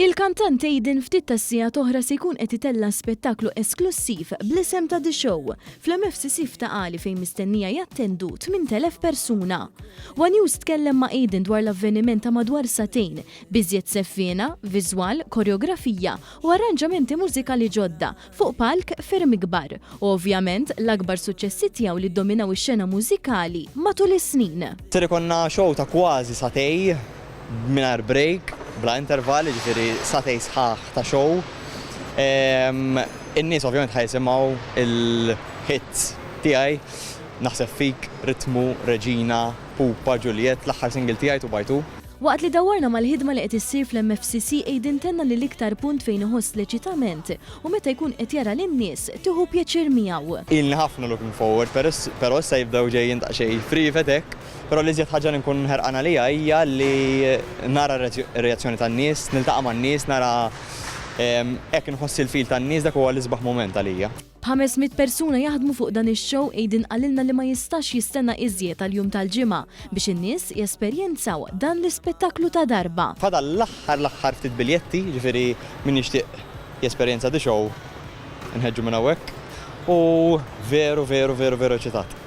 Il-kantant Aiden ftit tas-sigħat oħra se jkun qed itella' spettaklu esklussiv bl-isem ta' The Show fl-MFCC f'Ta' Qali fejn mistennija jattendu 8,000 persuna. One News tkellem ma' Aiden dwar l-avveniment ta' madwar sagħtejn b'iżjed seffiena, viżwal, koreografija u arranġamenti mużikali ġodda fuq palk ferm ikbar u ovvjament l-akbar suċċessi tiegħu li ddominaw ix-xena mużikali matul is-snin. Ser ikollna show ta' kważi sagħtej mingħajr break, bla intervall, jiġifieri sagħtej sħaħ ta' show. In-nies ovvjament ħa jisimgħu il-hits tiegħi, Naħseb Fik, Ritmu, Reġina, Pupa, Juliet, l-aħħar single tiegħi 2 by 2. Waqt li dawwarna mal-ħidma li qed issir fl-MFCC Aiden tenna li l-iktar punt fejn iħoss l-eċitament hu meta jkun qed jara lin-nies tieħu pjaċir miegħu. Ilni ħafna looking forward però issa jibdew ġejjin daqsxejn friefet hekk. Però l-iżjed ħaġa li nkun ħerqan għaliha hija li nara r-reazzjoni tan-nies, niltaqa' man-nies, nara hekk inħoss il-feel tan-nies, dak huwa l-isbaħ mument għalija. B'ħames mitt persuna jaħdmu fuq dan ix-show, Aiden qalilna li ma jistax jistenna iżjed għall-jum tal-Ġimgħa biex in-nies jesperjenzaw dan l-ispettaklu ta' darba. Fadal l-aħħar l-aħħar ftit biljetti, jiġifieri min jixtieq jesperjenza the show inħeġġu minn hawnhekk u veru veru veru veru eċitat.